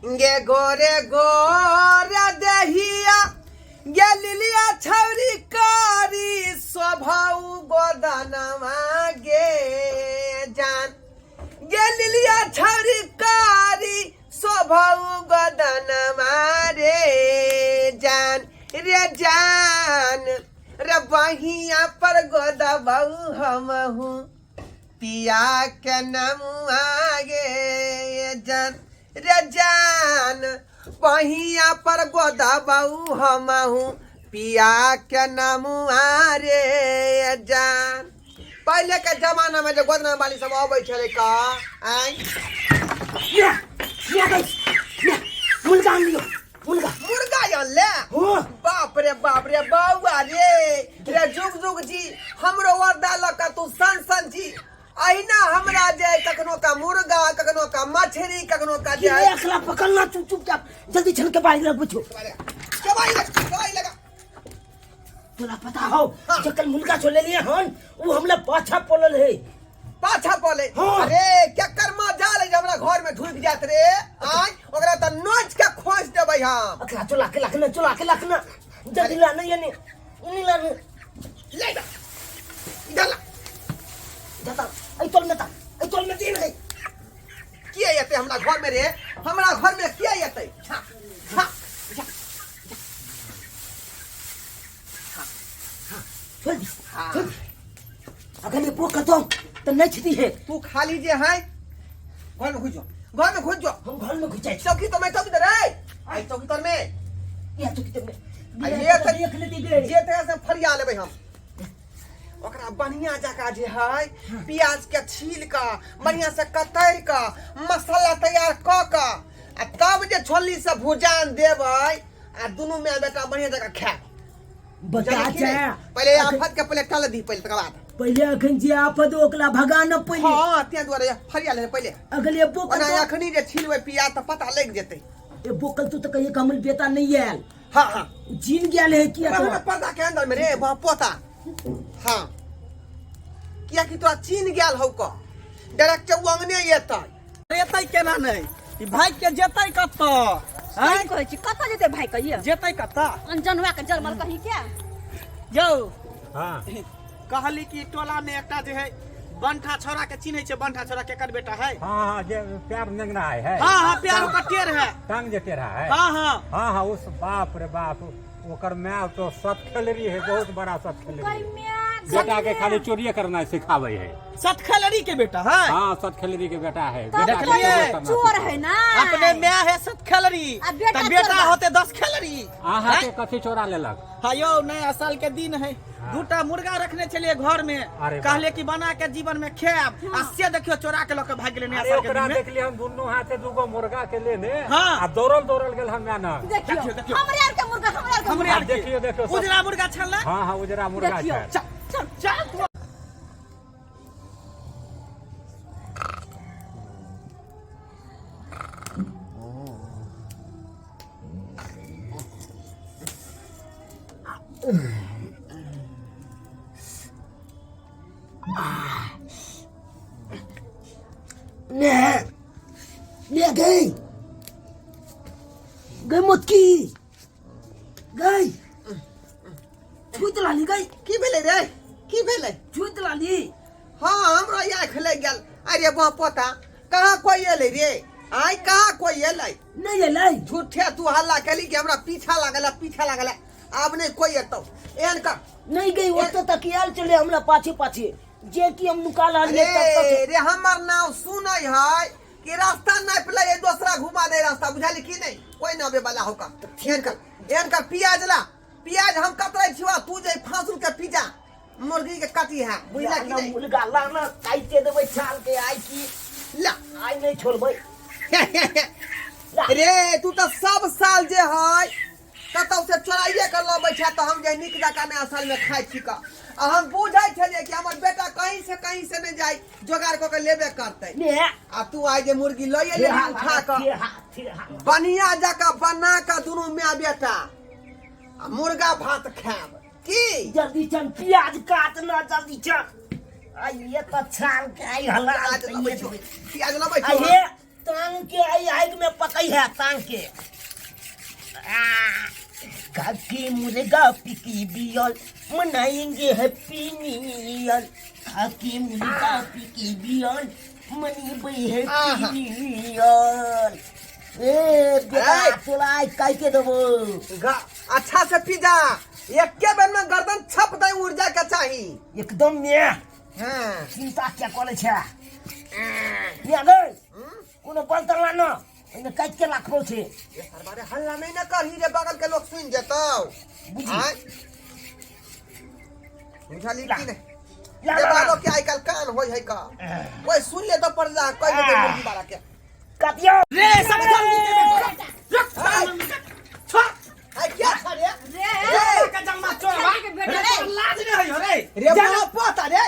गे गोरे गोरे देहिया गे लिलिया छौरी कारी स्वभाव गोदनवा गे जान गे लिलिया छौरी कारी स्वभाव गोदनवा रे जान रे जान रे बहिया पर गोदबऊ हमहू पिया के नमुआ गे जान रे जान पहिया पर गोदबऊ हमहू पिया के नमुआ रे जान। पहले के जमाना में जो गोदना वाली सब अबै छलै का आय या या गाइस या मुर्गा आन लियो मुर्गा मुर्गा या ले हो बाप रे बाप रे बौआ रे रे जुग जुग जी हमरो वर्दा लऽ कऽ तू सन सन जी अहिना हमरा जे कखनो का मुर्गा कखनो का मछली कखनो का जे ये अखला पकड़ना चुप चुपचाप जल्दी छन के बाहर लग पूछो चबाई लगा चबाई लगा तोरा पता हो हाँ। जकल मुर्गा छोले लिए हन वो हमला पाछा पड़ल है पाछा पले हाँ। अरे केकर माँ जाल है जे हमरा घर में ढुक जात रे आय ओकरा त नोच के खोज देबै हम अखला चला के लखना चला के लखना जल्दी लाना ये नहीं नहीं लाना ले जा इधर ला जाता ऐ तोल में ता ऐ तोल में तीन है किया एतै हमरा घर में रे हमरा घर में किया एतै हाँ हाँ जा छोड़ दी हाँ। छोड़ दी अगर ये पोक करता हूँ तो नहीं छिदी है तू खाली जे है घर में घुस जो घर में घुस जो हम घर में घुस जाए चौकी तो मैं चौकी तर है आई चौकी तर में या चौकी तर में आ ये तो तऽ- देख लेती गए जे तरह से फरिया लेबै हम ओकरा बढ़िया जकाँ जे है प्याज के छील कऽ बढ़िया से कतरि कऽ मसाला तैयार कऽ कऽ आ तब जे छोलनी से भुजान देबै आ दुनू माय बेटा बढ़िया जकाँ खायब बता बुझलियै कि जा नहि? पहिले आफत के पहिले टल दी पहिले तकर बाद पहिले अखन जे आफत ओकला भगा न पहिले हँ तें दुआरे फरिया लेने पहिले अगले ये बोकल ओना तो अखनी जे छिलबै प्याज तऽ पता लागि जेतै ये बोकल तो तो कहिए कमल बेटा नहीं आयल हाँ हाँ जीन गेल है किया हमरा तो पर्दा के अंदर में रे वहाँ पोता हाँ कियाकि तोरा चीन गेल हौ क डायरेक्ट उ अंगने एतै एतै केना नहि ई भागि के जेतै कतऽ आँय? सही कहै छी कतऽ जेतै भाई कहिए जेतै कतऽ अनजनवा के जलमल कहीं के यौ हाँ कहली कि टोला में एकटा जे है बंठा छौड़ा के चिन्है छै बंठा छौड़ा केकर बेटा है हाँ हाँ जे प्यार नेंगना है, है हाँ हाँ प्यार ओकर टेर है टांग जे टेढ़ा है हाँ हाँ हाँ हाँ उस बाप रे बाप ओकर my तो सब खेलरी है बहुत बड़ा सब खेलरी है बेटा के खाली चोरिए करना सिखावे है सतखलरी के बेटा है हाँ सतखेलरी के बेटा है तब बेटा के तो देखलिए, चोरी करना चोर सिखावे। है ना अपने my है सतखलरी आ बेटा तऽ बेटा चोर बा। होते दस खेलरी अहाँ के कथी चोरा लेलक हाँ यौ नया साल के दिन है दूटा मुर्गा रखने छलिए घर में अरे बाप। कहले कि बना के जीवन में खायब आ से देखियो चोरा के लऽ के भागि गेलै नया अरे साल के ओकरा दिन में देखली हम दुनू हाथे दूगो मुर्गा के लेने हाँ। आ दौड़ल दौड़ल गेल हम ना देखियो देखियो, देखियो। हमरे आर के मुर्गा हमरे आर के हमरे मुर्गा आर के देखियो, देखियो, सब- उजरा मुर्गा छल ना हाँ हाँ उजरा मुर्गा देखियो। छै चल चल चल तू। ने ने गई गई मोटकी गई छुइत लाली गई की भेलै रे की भेलै छुइत लाली हाँ हमरो आँखि लागि गेल अरे बा पोता कहाँ कोई एलै रे आइ कहाँ कोई एलै नहीं एलै झूठे तू हल्ला केली कि हमरा पीछा लागल है, पीछा लागल है। आब नहीं कोई एतौ एहन कर नहीं गई ओतऽ तक आयल चले हमरा पाछे पाछे जे कि हम नुका लालिए तब अरे तक रे हमर नाम सुनै है कि रास्ता नापि ले दोसरा घुमा दे रास्ता बुझाली कि नहीं कोई ना आबे वाला होका एहन कर एहन कर प्याज ला प्याज हम कतरै छिवा तू जे फांसुल के पिज्जा मुर्गी के कटी है बुझला कि लाना नहीं मुर्गा लाना काइटे देबै छाल के आइ की ला आइ नहीं छोड़बै ला। रे तू तो सब साल जे है कतौ से चोराइए के लबै छै तऽ हम जे नीक जकाँ नया साल में खाइ छी कऽ आ हम बुझै छलियै कि हमर बेटा कहीं से कहीं से नहि जाय जोगाड़ कऽ के लेबे करतै ने आ तू आइ जे मुर्गी लइए लेली उठा कऽ थेहा थेहा बढ़िया जकाँ बना कऽ दुनू माय बेटा आ मुर्गा भात खायब की जल्दी चल प्याज काटना जल्दी चल आइए तो छाल के आई हला प्याज लबै छियौ प्याज लबै छियौ आइए टांग के आई आग में पकै है टांग के। काकी मुर्गा पिकी बियल मनाएंगे हैप्पी न्यू ईयर। काकी मुर्गा पिकी बियल मनेबै हैप्पी न्यू ईयर। ए बेटा ए! तोरा आइ काटि देबो। अच्छा से पी जा, एके बेर में गर्दन छप दे ऊर्जा के चाही। एकदम ने। हाँ। चिंता क्या करे छै ने गै? कोनो बर्तन लान, ओहिमे काटि के राखलो छै। ए सरबारे, हल्ला नहीं ना करही रे, बगल के लोग सुन जेतौ। बुझी। आँय? बुझली की नहीं? ला, ये ला, ला। बालो के आजकल कान होय है का, कोई सुन ले तो पड़ जा कह देते मुर्गी वाला के। काटियो। रे सब जल्दी दे दे। छोड़। आय क्या छ रे? रे। के जन्मा चोरवा बेटा रे, रे। तोरा लाज नहीं है रे? रे बड़ा पोता रे,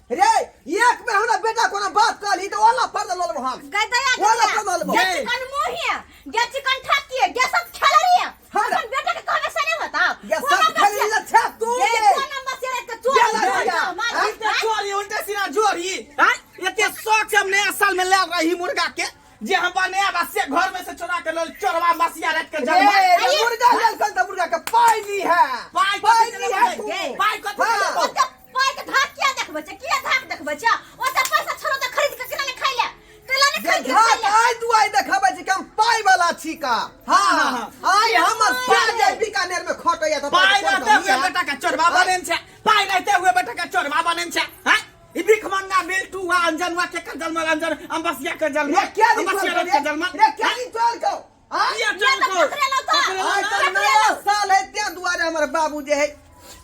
रे एक बेर हमरा बेटा कोनो बात कहली तो ओला पर दलबो हम। गै दया। ओला पर दलबो। गे चिकन मुहिया, गे चिकन ठाकिए, गे सब खेल रही है। हाँ रे। अपन बेटा के कहबे से नहीं बताओ। ये सब खेली ले छे तू। गे गे कोना मसिया के चोर। गेला भैया। मार। उल्टे चोरी, उल्टे सिरा जोरी हैं। एते शौक से हम नया साल में ले रही मुर्गा के जे हम बनाया बा से घर में से चोरा के लल चोरवा मसिया रात के रे जन्मा। रे मुर्गा ललकन त मुर्गा के पाइली है। पाइ पाइली कथी है के तू। लेबै? पाइ कथी के हाँ। लेबै? ओते पाइ के धाक किया देखबै छै? किया धाक देखबै छै? ओते पैसा छोड़ो त खरीद के केना ने खाइ ले, केना ने जे खरीद के घाट खाइ ले। आइ दुआइ देखाबै छै कि हम पाइ वाला छी का। हाँ, हाँ, हाँ। आइ हमर पाइ जे बीकानेर में खटैया त पाइ रहते हुए बेटा के चोरवा बनेन छै, पाइ रहते हुए बेटा के चोरवा बनेन छै हैं। ई भीख मंगा बिल्टू आ अंजनवा के कर जन्म, अंजन अंबसिया के जन्म, रे क्या दिन अंबसिया चोर रात के जन्म। रे, क्या दिन चोर को आइ? ये ये चोर तऽ को पकड़े लो तऽ। आइ तऽ नया साल है, तें दुआरे हमर बाबू जे है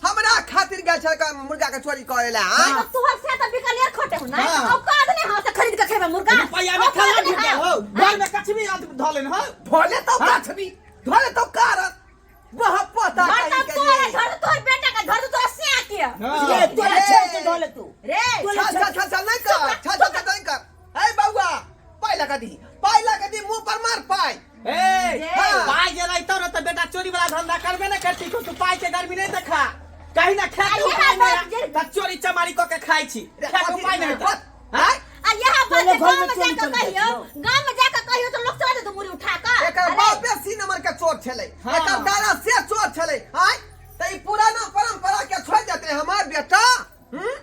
हमरा खातिर गेल छल का मुर्गा के चोरी करे ला। हाँ, तो तोहर से तऽ बीकानेर खटे हो ना। हाँ। औकात नहीं हाँ से खरीद के खेबे मुर्गा। रुपया में औकात खाना नहीं ढूंढे हाँ। हो घर में कछबी आद धलेन हो। धोले तो कछबी धोले तो कारण वह पता घर कहीं तऽ के तोहर नहीं। घर तऽ तोहर बेटा के घर तऽ तोहर सिया के। ये तोरा छे के धोले तू। रे। छल छल छल छल नहीं कर, छल छल छल नहीं कर। ए बउआ, पाई लगा दी, पाई लगा दी, मुंह पर मार पाई। ए जे। पाई जे रहतो न त बेटा चोरी वाला धंधा करबे न करती को। तू पाई के गर्मी नहीं देखा कहीं ना खा के आ इएह उपाय बात नहीं जे- त चोरी चमारी क के खाई छी, खा के उपाय नहीं बात हां। आ यह बात तोरे जे घर गाँव में में चोरी जाके चल कहियो, जाइ। गाँव में जाके कहियो तो लोग चला देतो मुड़ी उठा के। एकर अरे, बापे सी नंबर के चोर छलै। हाँ। एकर दादा से चोर छलै। आय त ई पुराना परंपरा के छोड़ देते हमार बेटा। हम्म,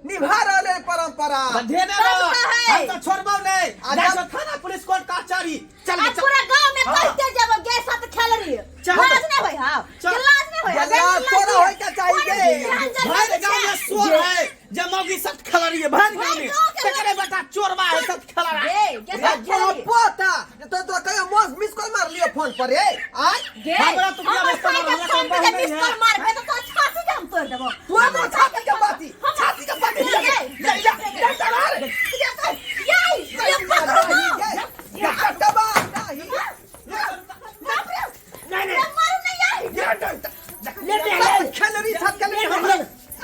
निभा रहल है परंपरा। बधेने सब रह का है। हम तो छोड़बो नहीं। आ जा जब- थाना पुलिस कोर्ट कचहरी चल आ चल। पूरा गाँव में हाँ। कहते जब गे साथ खेल रही। चल। लाज नहीं होय हाँ। चल। के लाज नहीं होय। ये लाज तोरा होय के चाही गे। भर गांव में शोर है जे मौगी सब खेल रही है भर गांव में। गाँव के तेरे बेटा चोरवा है सब खेल रहा है। गे गे साथ खेल रही। पोता तो तो कहियो मोस मिस कॉल मार लियो फोन पर रे आय। गे हमरा तो क्या हमर व्यवस्था साई के हमरा फोन तो पे जे बहु मिस नहीं कॉल है। मारबे तो तोर छाती के हम तोड़ देबो। तू हमर छाती के बाती, छाती के बाती। गे, ले ले ले चला रे। ये ये पकड़ो ना। ये कटबा नाही। बाप रे। नहीं नहीं। ये मारू नहीं यार। ले ले ले। खेलरी छत के लिए हमरा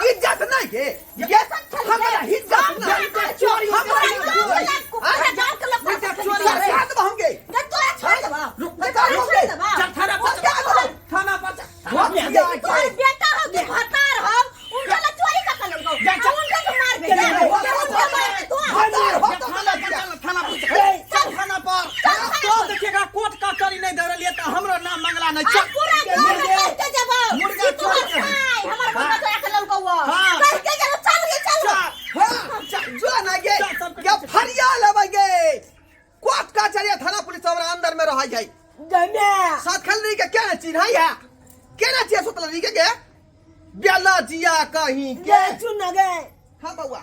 इज्जत नहीं है ये, हमरा इज्जत नहीं। चोरी हमरा पूरा गाँव के लोग, पूरा गाँव के लोग बेटा चोरी सरकार दबा होंगे। गे तोरा छोड़ देबो। रुक तोरा रुक छोड़ देबो। चल थाना पर क्या बोले? थाना पर चल। तोहर बेटा हो कि भतार हो, उनका ला चोरी कर के लेलको। जा, चल। आ उनका के मारबे। चल, जा, चल, उनका मारबे तू। भतार हो तो थाना पर चल, थाना पर चल। ए, चल थाना पर। चल थाना तो पर। देखिएगा कोर्ट कचहरी नहीं दौड़लिए तो हमरो नाम मंगला नहीं। आ चल। पूरा गाँव में कह के जेबो मुर्गा कि तोहर चोरी के। भाई हमर मुर्गा चोरा के लेलको वो। हाँ। कह के जेबो, चल गे चल। चल। हाँ, जो ना गे चल, सब क्या फरिया लेबै गे। कोर्ट कचहरी थाना पुलिस हमरा अंदर में रहै है। गमे साथ खेल रही के क्या चिन्है है, केना छियै सुतल रही के गे बेला जिया कहीं के। गे सुन ना गे। हाँ बउआ।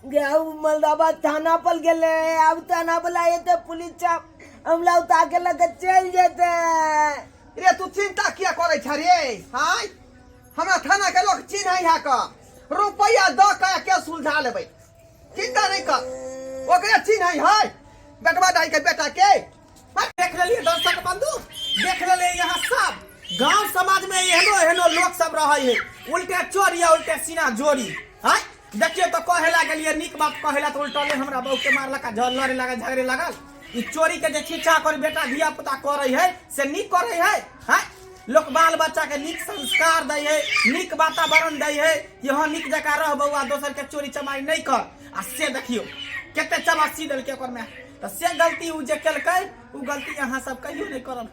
गे अब मलदाबाद थाना पर गेले, अब थाना पर आए तो पुलिस चाप हमला उठा के लगे चल जेते। रे तू चिंता किया करै छ रे? हाय, हमरा थाना के लोग चिन्है है क रुपैया द के के सुलझा लेबै, चिंता नहीं कर। ओकरे चिन्है है बेटवा दाई के बेटा के। देख लेलिए दर्शक बंधु, देख लेलिए यहाँ सब गांव समाज में एहनो एहनो लोग सब रहे है, उल्टे चोरी आ उल्टे सीना जोरी हैं। देखियो तो कहे लागलिए नीक बात कहेला तो उल्टले हमरा बहू के मारलक आ लड़े लागल झगड़े लागल। ई चोरी के जे खींचा कर बेटा धिया पुता करे है से नीक करे है हैं। लोक बाल बच्चा के नीक संस्कार दै है, नीक वातावरण दै है कि हाँ नीक जकाँ रह बौआ, दोसर के चोरी चमारी नहीं कर। आ से देखियो कते चबासी देलकै ओकर में। तऽ से गलती ओ जे केलकै ओ गलती अहाँ सब कहियो नहि करब।